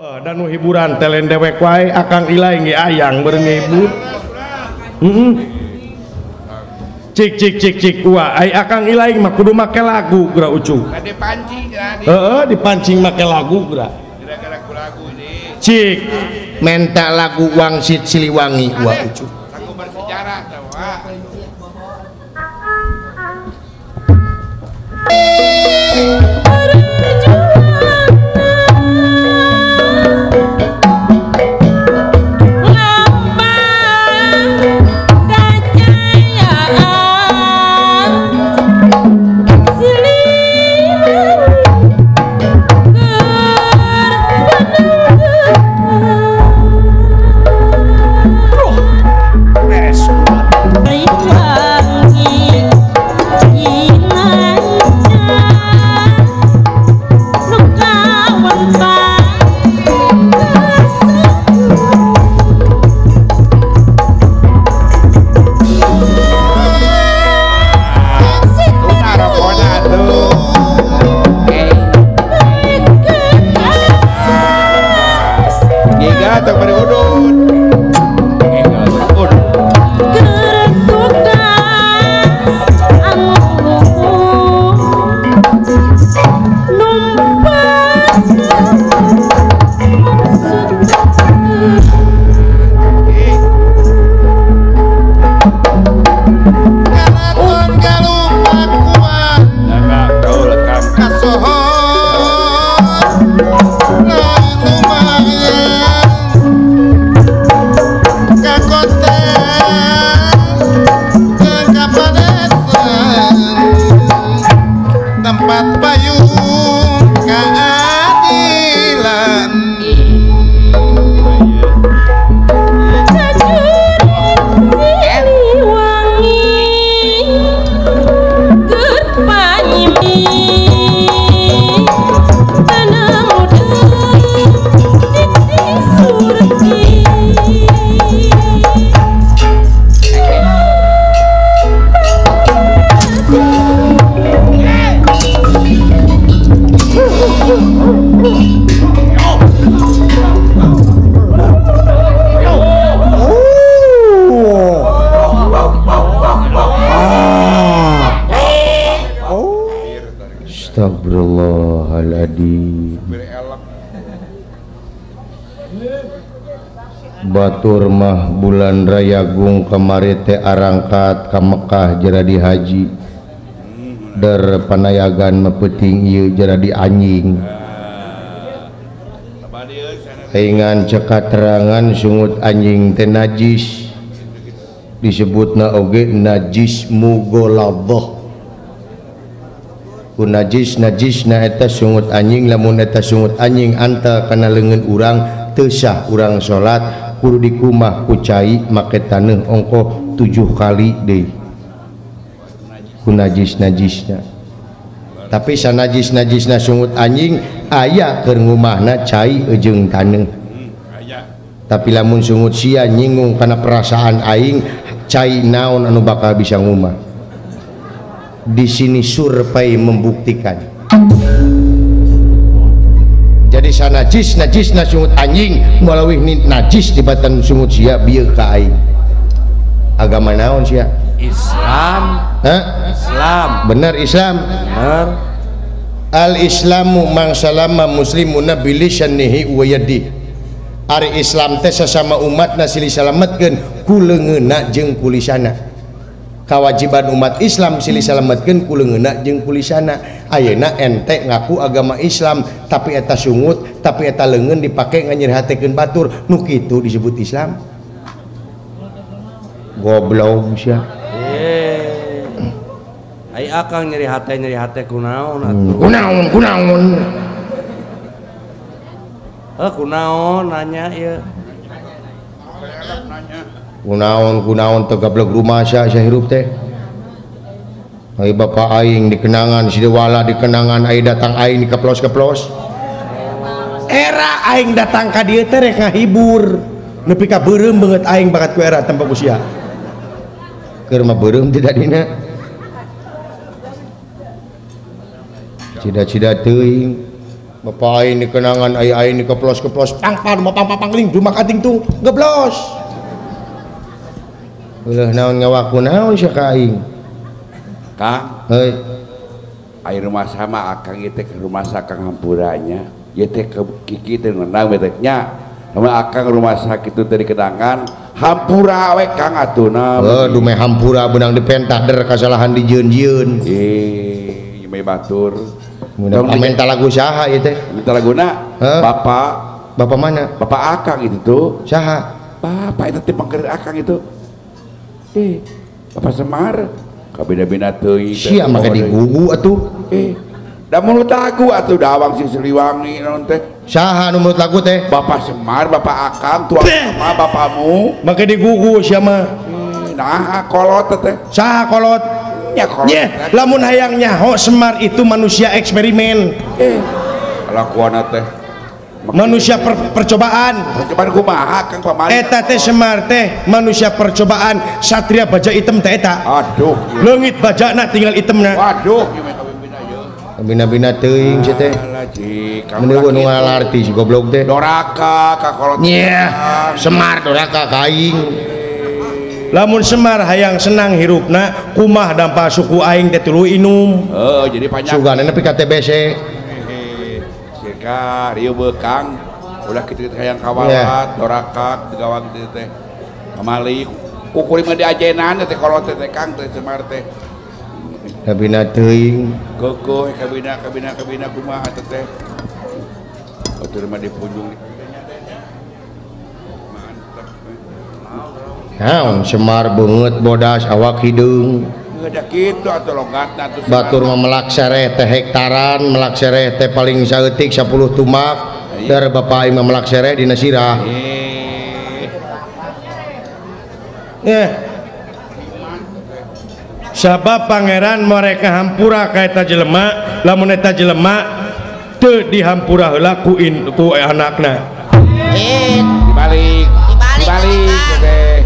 Dan nu hiburan telen dewek wae Akang Ilai ge ayang beureum ngehibur. Heeh. Cik cik cik cik wah ai Akang Ilai mah kudu make lagu geura ucu. Dipancing heeh dipancing make lagu geura. Gara-gara ku lagu ini. Cik menta lagu Wangsit Siliwangi wah ucu. Lagu bersejarah tah wah. Astagfirullahaladzim. Batur mah bulan Rayagung kamari teh arangkat ka Mekah jadi haji. Der panayagan mah peuting ieu jadi anjing. Aingan cekaterangan sungut anjing teh najis. Disebutna oge najis mughaladzah. Ku najis najisna eta sungut anjing lamun eta sungut anjing anta kana leungeun urang teu sah urang salat kudu dikumah ku cai make taneuh ongkoh 7 kali deui ku najis najisna. Tapi sanajis najisna sungut anjing aya keur ngumahna cai jeung taneuh. Tapi lamun sungut sia nyinggung kana perasaan aing cai naon anu bakal bisa ngumah. Di sini survei membuktikan. Jadi sanajis najisna sungut anjing malawih najis dibatan sungut sia bieu ka aing. Agama naon sia? Islam. Hah? Islam. Benar Islam? Benar. Al Islamu mang salama muslimuna bilisanihi wa yadihi. Ari Islam teh sasama umatna silih salametkeun ku leungeunna jeung ku lisana. Kewajiban umat Islam silih salametkeun ku leungeunna jeung ku lisana. Ayeuna ente ngaku agama Islam tapi eta sungut, tapi eta leungeun dipake nganyerihatekeun batur, nu kitu disebut Islam. Goblok sia. Ai akang nyeri hate kunaon atuh. Kunaon kunaon. Heuh kunaon nanya ieu. Kunaon kunaon teu gablek rumah sia sia hirup teh. Ai bapa aing dikenangan si Dewala dikenangan ai datang aing dikeplos-keplos. Era aing datang ka dieu teh rek ngahibur. Nepi ka beureum beungeut aing bakat ku era tempat usia. Keur mah beureum teh dadina. Cida-cida teuing. Bapak aing dikenangan aya aing dikeplos-keplos pang pang pang pang pang ling dumak ating tung geblos. Uleuh naon ngawaku naon sia ka aing. Kang, heuy. Ai rumah sama akang ieu teh ke rumah sakang hampuranya. Ieu teh ke kiki teh ngeunang we teh nya. Sama akang rumah sakit itu teh dikenangan hampura we Kang atuna. Heuh dumeh hampura beunang dipentah der kasalahan dijieun-jieun. Eh, ieu mah batur. Minta lagu saha ieu teh? Minta laguna? Bapak. Bapak mana? Bapak akang itu tuh. Saha? Bapak itu teh pangkeun akang itu. Eh, Bapak Semar. Kabina-bina teuing. Sia make digugu atuh. Eh, da mulut lagu atuh dawang si Siliwangi naon teh? Saha nu mulut lagu teh? Bapak Semar, Bapak akang, tuang sama bapamu. Make digugu sia mah. Nah, kolot teh. Saha kolot? Nyeh, lamun hayang nyaho Semar itu manusia eksperimen. Kelakuan teh manusia percobaan. Percobaan kumaha Kang pamali? Eta teh Semar teh manusia percobaan, satria baja hitam teh eta. Aduh. Leungit bajana tinggal hitamna. Waduh, kabina-bina teuing sia teh. Mendeuweun nu ngalarti si goblok teh. Doraka ka kolot. Nyeh, Semar doraka ka aing. Lamun Semar hayang senang hirupna kumah dampa suku aing teh tuluy inum. Heeh, jadi panjang. Sugana nepi ka TBC. Sirka rieu beukang ulah kitu hayang kawalat, doraka gawang teh teh. Kamali kukuring mah diajenan teh kolot teh Kang teh Semar teh. Kabina teuing. Keukuh kabina kabina kabina kumaha teh teh. Batur mah dipunjung. Naon Semar beungeut bodas awak hideung. Heuh kitu atuh logatna atuh. Batur mah melak sereh teh hektaran, melak sereh teh paling saeutik 10 tumak. Dar bapak aing mah melak sereh dina sirah. Eh. Sabab pangeran mereka hampura ka eta jelema, lamun eta jelema teu dihampura heula ku ku anakna. Dibalik. Dibalik teh.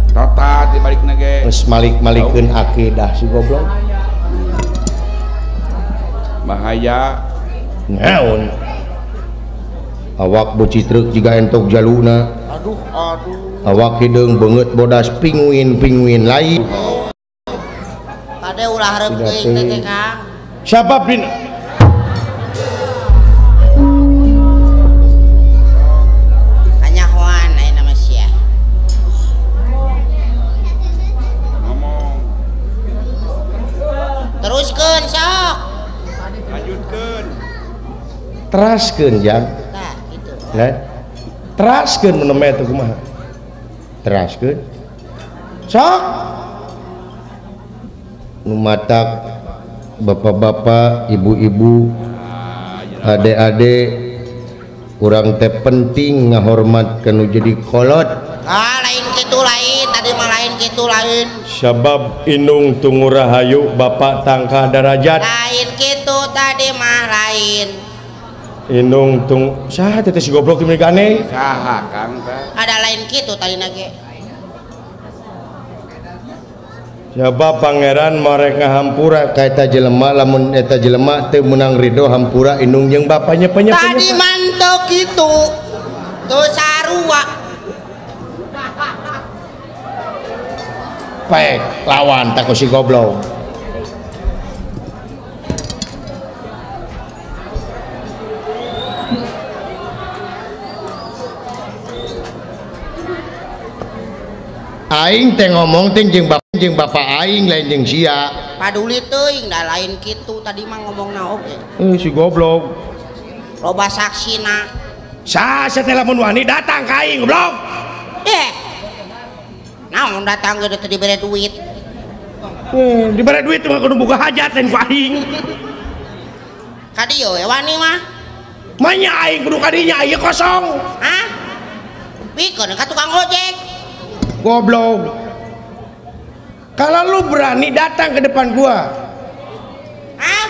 Total dibalik nage. Geus malik-malikeun akidah si goblok. Bahaya. Naon? Awak beuci truk jiga entok jaluna. Aduh, aduh. Awak hideung beungeut bodas pinguin-pinguin lain. Kade ulah hareup teuing teh Kang. Sabab din kanyahoan ayeuna mah sia. Teruskeun sok. Lanjutkeun. Teraskeun jang. Tah kitu. Lah. Teraskeun mun nembe teh kumaha? Teraskeun. Sok. Nu matak bapak-bapak, ibu-ibu, adik-adik urang teh penting ngahormat ka nu jadi kolot. Ah lain kitu lain, tadi mah lain kitu lain. Sabab indung tungu rahayu bapak tangka darajat. Lain kitu tadi mah lain. Indung tung saha teh si goblok teh aneh? Saha Kang teh? Ada lain kitu tadi nage. Sabab pangeran mereka hampura ka eta jelema lamun eta jelema teu meunang ridho hampura indung jeung bapanya panya. Tadi manteu kitu. Teu sarua. Pek lawan tak si goblok. Aing teh ngomong teh jeung bapak aing lain jeung sia. Paduli teuing da lain kitu tadi mah ngomongna oge. Si goblok. Loba saksina. Saha teh lamun wani datang ka aing goblok. Eh. Naon datang ge teu dibere duit. Dibere duit mah kudu boga hajat lain ku aing. Ka dieu we wani mah. Manya aing kudu ka dinya ieu kosong. Hah? Pikeun ka tukang ojek. Goblok. Kalau lu berani datang ke depan gua. Hah?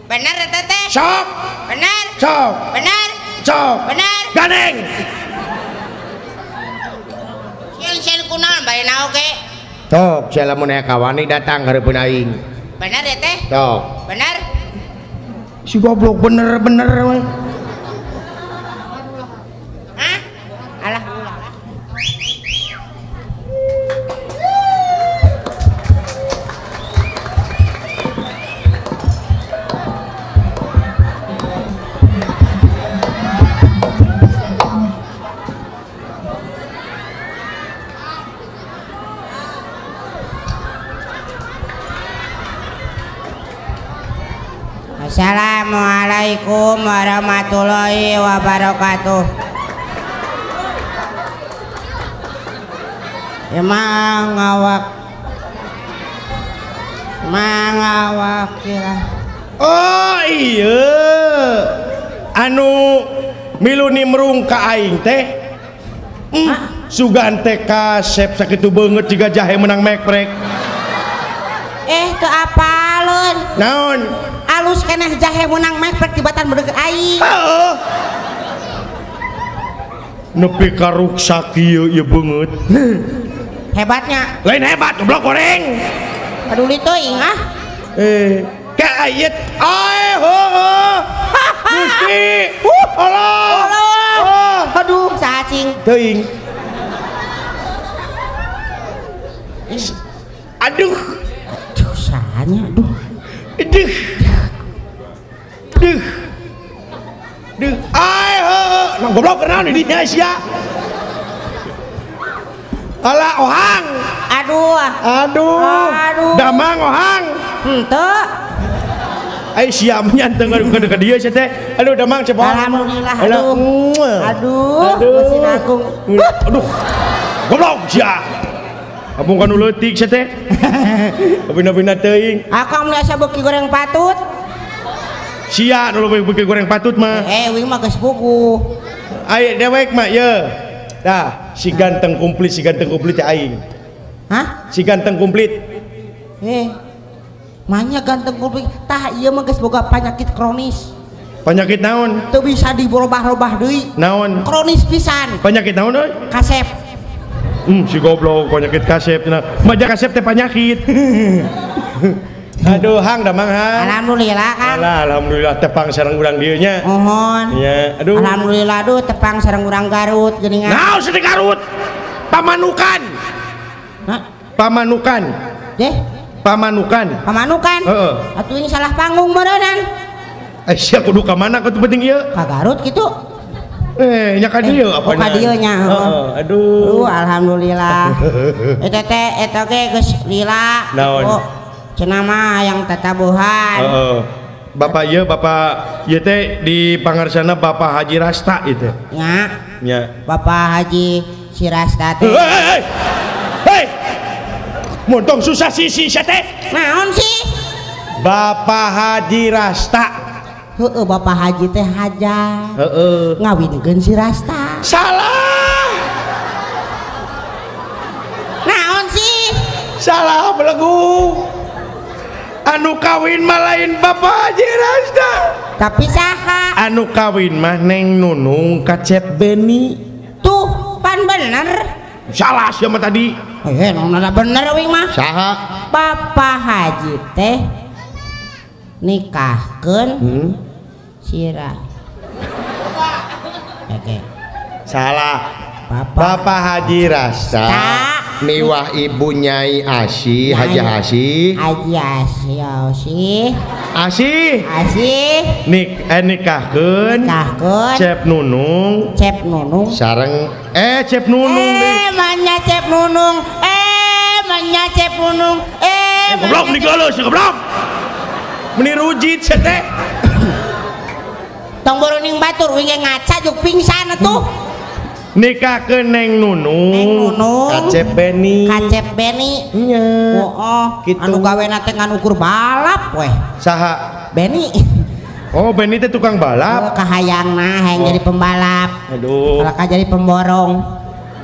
Bener teteh? Sok. Bener? Sok. Bener? Sok. Bener? Ganeng. Sieun-sieun kunaon bae na oge? Sok, sia lamun aya kawani datang hareupeun aing. Bener ya teh? Sok. Bener? Si goblok bener-bener we. Hah? Alah ulah. Assalamualaikum warahmatullahi wabarakatuh. Emang awak kira. Oh iya, anu milu nimrung ka aing teh. Sugan teh kasep sakitu beungeut jiga jahe menang mekrek. Teu apaleun. Naon? Alus keneh jahe menang mekrek tibatan bedeg aing. Heeh. Nepi ka ruksak ieu ieu beungeut. Hebatnya. Lain hebat goblok goreng. Peduli teuing ah. Ka ayet ae heueuh. Gusti. Allah. Allah. Aduh, saha cing? Teuing. Aduh. Aduh, sahanya aduh. Duh. Duh. Duh. Ae heueuh. Nang goblok kenaon di dinya sia. Alah ohang. Aduh. Aduh. Aduh. Damang ohang. Henteu. Ai sia mah teu ngadukeun ka dieu sia teh. Aduh damang cepot. Alhamdulillah. Aduh. Aduh. Mesin agung. Aduh. Goblok sia. Abung kanu leutik sia teh. Abina-bina teuing. Akang mun asa beuki goreng patut. Sia nu beuki goreng patut mah. Wing mah geus buku. Ai dewek mah ye. Dah, si ganteng komplit, si ganteng komplit teh aing. Hah? Si ganteng komplit. Manya ganteng komplit. Tah ieu mah geus boga penyakit kronis. Penyakit naon? Teu bisa dirobah-robah deui. Naon? Kronis pisan. Penyakit naon euy? Kasep. Si goblok penyakit kasep cenah. Maja kasep teh penyakit. Aduh, hang damang hang. Alhamdulillah Kang. Alah, alhamdulillah tepang sareng urang dieu nya. Mohon. Nya, aduh. Alhamdulillah aduh tepang sareng urang Garut geuningan. Naon sih Garut? Pamanukan. Hah? Pamanukan. Deh. Pamanukan. Pamanukan? Heeh. Atuh ini salah panggung meureunnan. Sia kudu ka mana kitu penting ieu? Ka Garut kitu. Nya ka dieu apa ka dieu nya. Heeh, aduh. Alhamdulillah. Eta teh eta ge geus lila. Naon? Cenah mah yang tatabuhan. Heeh. Bapak ieu bapak ieu teh di pangarsana Bapak Haji Rasta ieu teh. Nya. Nya. Bapak Haji si Rasta teh. Hei. Hei. Montong susah sisi sia teh. Naon sih? Bapak Haji Rasta. Heeh, Bapak Haji teh haja. Heeh. Ngawinkeun si Rasta. Salah. Naon sih? Salah belegu. Anu kawin mah lain Bapak Haji Rasta. Tapi saha? Anu kawin mah Neng Nunung ka Cep Beni. Tuh, pan bener. Salah sia mah tadi. Nona bener wing mah. Saha? Bapak Haji teh nikahkeun sira. Oke. Salah. Bapak Haji Rasta miwah ibu Nyai Asih, Haji Asih. Haji Asih, Asih. Asih. Asih. Nikahkeun. Nikahkeun. Cep Nunung. Cep Nunung. Sareng Cep Nunung. Manya Cep Nunung. Manya Cep Nunung. Goblok digeuleuh si goblok. Meni rujit sia teh. Tong boroning batur wing ngaca juk pingsan atuh. Nikahkeun Neng Nunung. Neng Nunung. Ka Cep Beni. Ka Cep Beni. Nya. Heeh. Gitu. Anu gawena teh ngan ukur balap weh. Saha? Beni. Oh, Beni teh tukang balap. Oh, kahayangna hayang jadi pembalap. Aduh. Kalau ka jadi pemborong.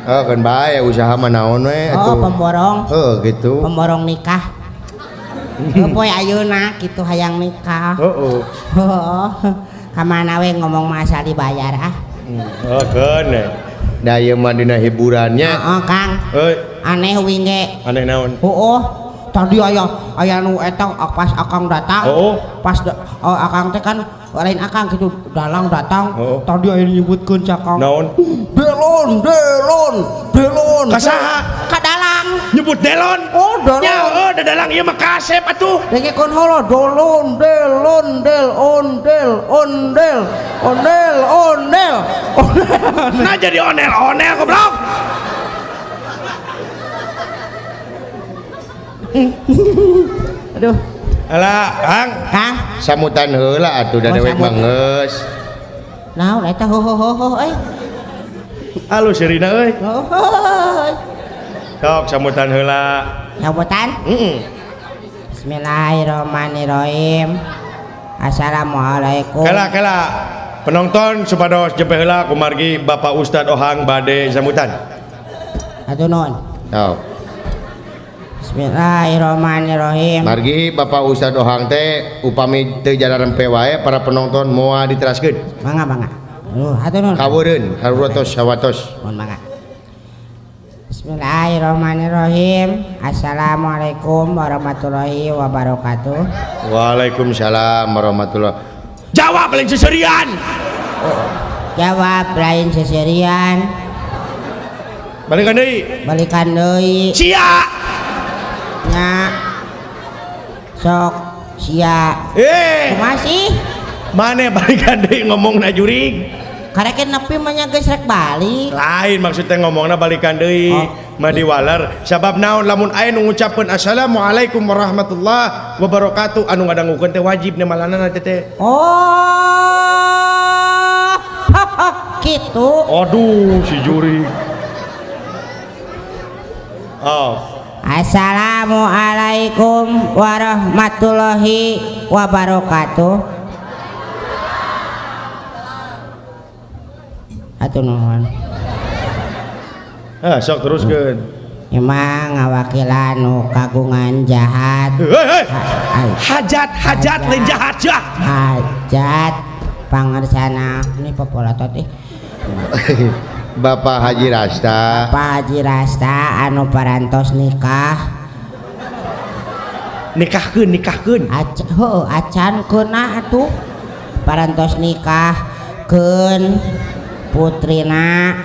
Oh, kan bae usaha mah naon we atuh. Oh, pemborong. Heuh, gitu. Pemborong nikah. Poe ayeuna kitu hayang nikah. Heeh. Heeh. Ka mana we ngomong mah asal dibayar ah. Oh, keun. Da ieu mah dina hiburannya. Heeh, Kang. Euy. Aneh wing ge. Aneh naon? Heueuh. Tadi aya nu eta pas akang datang. Oh. Pas akang teh kan lain akang gitu dalang datang. Oh. Tadi aya nyebutkeun cakang. Naon? Delon, delon, delon. Ka saha? Ka dalang. Nyebut delon? Oh, delon. Ya, oh, da dalang ieu mah kasep atuh. Dengekeun heula dolon, delon, del, ondel, ondel, ondel, ondel. Nah jadi onel-onel goblok. Aduh. Alah, Kang. Kang. Samutan heula atuh da dewek mah geus. Naon eta ho ho ho ho euy. Alus sirina euy. Sok Sok samutan heula. Samutan? Heeh. Bismillahirrahmanirrahim. Assalamualaikum. Kela kela. Penonton supados jempe heula kumargi Bapak Ustad Ohang bade sambutan. Atuh nuhun. Sok. Bismillahirrahmanirrahim. Margi Bapak Ustad Ohang teh upami teu jalarempe wae para penonton moal diteraskeun. Mangga mangga. Aduh, hatur nuhun. Kaweureun karuatos sawatos. Mohon mangga. Bismillahirrahmanirrahim. Assalamualaikum warahmatullahi wabarakatuh. Waalaikumsalam warahmatullahi. Jawab lain seserian. Oh, jawab lain seserian. Balikan deui. Balikan deui. Sia. Nya. Sok sia. Eh. Kumaha sih? Mane balikan deui ngomongna jurig. Karek nepi mah nya geus rek balik. Lain maksudnya ngomongna balikan deui. Oh. Mah diwaler sabab naon lamun aya nu ngucapkeun assalamualaikum warahmatullahi wabarakatuh anu ngadangukeun teh wajib nemalanana teh teh. Oh. Kitu. Aduh si jurig. Oh. Assalamualaikum warahmatullahi wabarakatuh. Atuh nuhun. Ah, sok teruskeun. Emang ngawakilan nu kagungan jahat. Hei, hei. Hajat, hajat lain jahat jah. Hajat pangersana ini popolatot ih. Bapak Haji Rasta. Bapak Haji Rasta anu parantos nikah. Nikahkeun, nikahkeun. Heuh, acan keuna atuh. Parantos nikahkeun putrina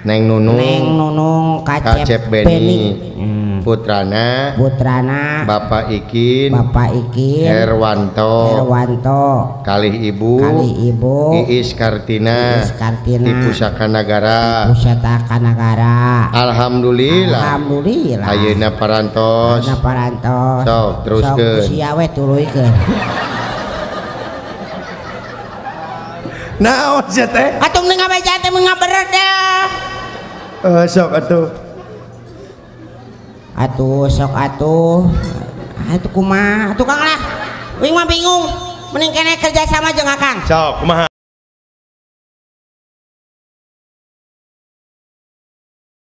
Neng Nunung. Neng Nunung Kacep Beni. Putrana. Putrana Bapak Ikin. Bapak Ikin Herwanto. Herwanto. Kalih Ibu. Kalih Ibu Iis Kartina. Iis Kartina. Di Pusaka Nagara. Pusaka Nagara. Alhamdulillah. Alhamdulillah. Ayeuna parantos. Ayeuna parantos. Sok teruskeun. Sok sia we tuluykeun. Naon sia teh? Atuh mending ngabeja teh ngaberedeh. Sok atuh. Atuh sok atuh. Atuh kumaha? Atuh Kang lah. Wing mah bingung. Mending kene kerja sama jeung Akang. Sok kumaha?